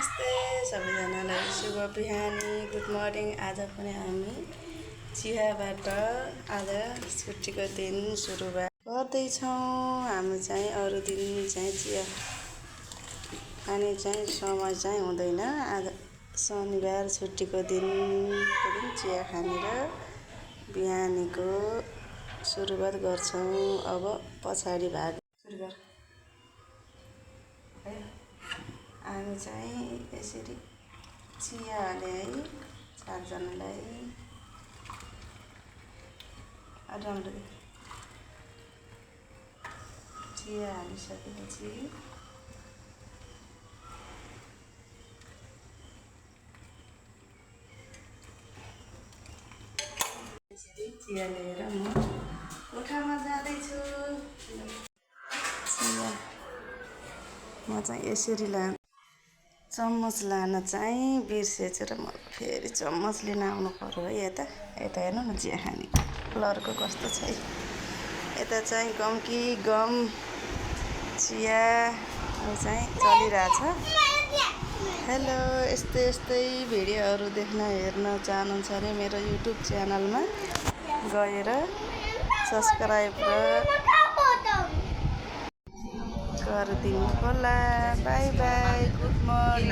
नमस्ते सबैजनालाई शुभ बिहानी गुड मर्निङ। आज पनि हामी चियाबाट आज छुट्टीको दिन सुरुवात गर्दैछौँ। हामी चाहिँ अरू दिन चाहिँ चिया खाने चाहिँ समय चाहिँ हुँदैन। आज शनिबार छुट्टीको दिन चिया खाने र बिहानीको सुरुवात गर्छौँ। अब पछाडि भाग सुरु गर। हामी चाहिँ यसरी चिया हाले है चारजनालाई राम्रो चिया हालिसकेपछि यसरी चिया लिएर म कोठामा जाँदैछु। चिया म चाहिँ यसरी चम्मच लान चाहिँ बिर्सेछु र म फेरि चम्मच लिन आउनु पर्यो है। यता हेर्नु न चिया खाने कलरको कस्तो छ है। यता चाहिँ गम कि गम चिया चाहिँ चलिरहेछ। हेलो, यस्तै भिडियोहरू हेर्न चाहनुहुन्छ भने मेरो युट्युब च्यानलमा गएर सब्सक्राइब गरिदिनु होला। By by, good morning.